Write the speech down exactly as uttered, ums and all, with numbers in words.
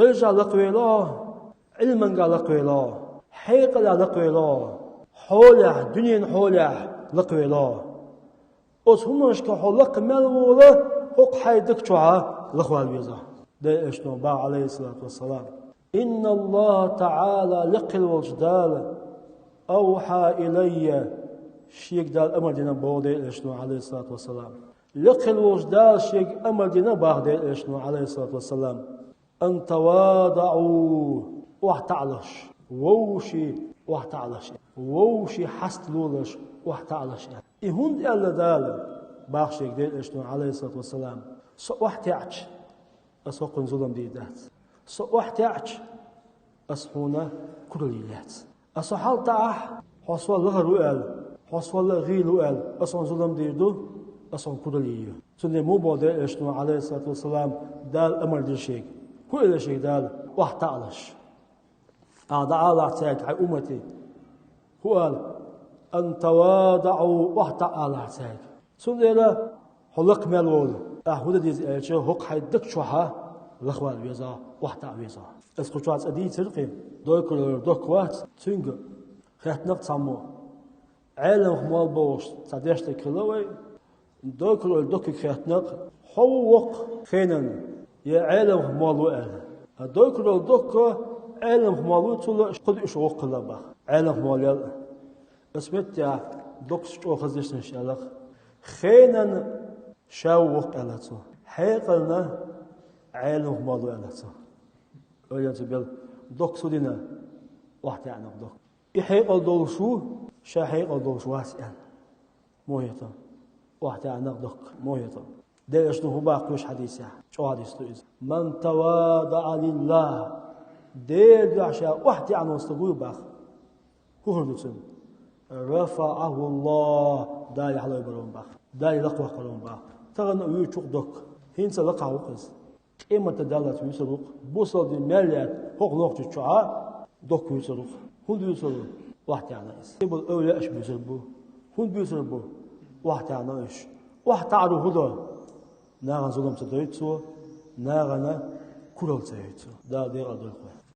Даржехь лакхавелахь, Ӏилманехь лакхавелахь, хьекъалехь лакхавелахь, хьолехь, дуьненан хьолехь лакхавелахь. Оцу хӀуманашкахь хьо лакха мел волу, хӀокху хьайн даг чохь лахвала веза. Делан Элчано боху, Ӏалайхиссалату вассалам: «Инна Аллаха таӀала», лекха хилла волчу Дала, «авхьа илаййа», Шега Дала амар дина боху Делан Элчано, Ӏалайхиссалату вассалам. Лекха хилла волчу Дала Шега амар дина боху Делан Элчано, Ӏалайхиссалату вассалам: «Ан тавадаӀу», охьатаӀалаш, вовшийн охьатаӀалаш, вовшийн хьаста лолаш охьатаӀалаш. И хӀунда аьлла Дала, боху Шега Делан Элчано, Ӏалайхиссалату вассалам: «Со охьатаьӀча, ас хӀокхунна зулам дийр дац. Со охьатаьӀча, ас хьуна куралла йийр яц. Ас хьо хьалатаӀахь, хьо со лахар ву аьлла, хьо со гӀийла ву аьлла, ас хьуна зулам дийр ду, ас хьуна куралла йийр ю». Цундела муха боху Делан Элчано, Ӏалайхиссалату вассалам, Дала амар дира Шега? ХӀун элира Шега Дала? «ОхьатаӀалаш». Ахьа дӀаалахь цаьрга, хьайн уммате. ХӀун ала? «Ан тавадаӀу», охьатаӀа алахь цаьрга. Цундела хьо лакха мел волу, ахьа хӀун дан деза аьлча, хӀокху хьайн даг чохь лахвала веза, охьатаӀа веза. Аса кху чохь цкъа дийцира кхин, дойкур йолу доккха вац, цуьнга хаьттина-кх цхьаммо. Ӏеламах молла бохуш цхьа дешнарг хилла вайн, дойкур йолу доккханиг хаьттина-кх: «Хьо ву воккха хенан, я Ӏеламах молла ву?» — аьлла. Ткъа дойкур йолу доккха Ӏеламах молла ву, цул а кху дуьйш воккха хилла боху, Ӏеламах молла ял а. Аса меттехь доккхачу чӀогӀа хаза дешнаш аьлла-кх: «Хенан ша ву воккха», — аьлла цо. «Хьекъална Ӏеламах молла ву», — аьлла цо. Ойла ца бел, доккха су дина, охьатаьӀна-кх доккха. И хьекъал долуш ву, ша хьекъал долуш вац аьлла. Мохьета. ОхьатаьӀна-кх доккха. Мохьета. Делан Элчано хӀун боху кхечу хьадисехь? ЧӀогӀа хьадис ду иза. «Ман тавадаӀа лиллахӀ». Делан дуьхьа ша охьатаьӀна волу стаг вуй боху. ХӀун хир ду цуьнан? «РафаӀахӀуллахӀ». Дала хьалабар ву боху. Дала лакхаваккхар ву боху. Тахана а вуьйцуш ву-кх доккха. ХӀинца а лакхахь ву-кх иза. Къематде даллалц вуьйцур ву-кх. Бусалба дин мел яьлча, хӀокху нохчийчохь а доккха вуьйцур ву-кх. ХӀунда вуьйцур ву? ОхьатаьӀна иза. И болу эвлаяаш буьйцур бу. ХӀунда буьйцур бу? ОхьатаьӀна уьш. ОхьатаӀаро хӀун до? Нахана зулам ца дойту цо, нахана куралла ца йойту цо. Дала декъал дойла вай.